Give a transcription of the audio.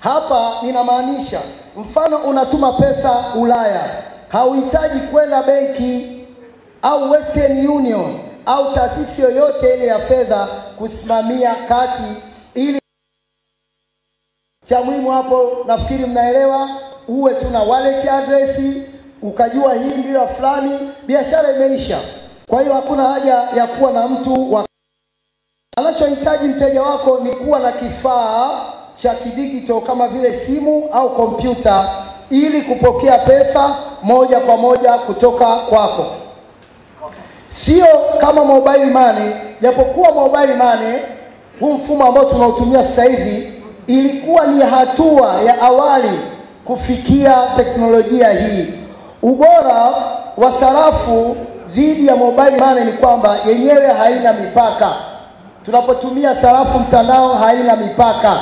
Hapa ninamaanisha mfano unatuma pesa Ulaya, hauhitaji kwenda benki au Western Union au taasisi yoyote ile ya fedha kusimamia kati. Ili cha muhimu hapo, nafikiri mnaelewa, uwe tuna wallet address, ukajua hii ndio ya fulani, biashara imeisha. Kwa hiyo hakuna haja ya kuwa na mtu wa. Anachohitaji mteja wako ni kuwa na kifaa cha kidigito kama vile simu au kompyuta ili kupokea pesa moja kwa moja kutoka kwako. Sio kama mobile money, japokuwa mobile money huu mfumo ambao tunautumia sasa hivi ilikuwa ni hatua ya awali kufikia teknolojia hii. Ubora wa sarafu dhidi ya mobile money ni kwamba yenyewe haina mipaka. Tunapotumia sarafu mtandao haina mipaka.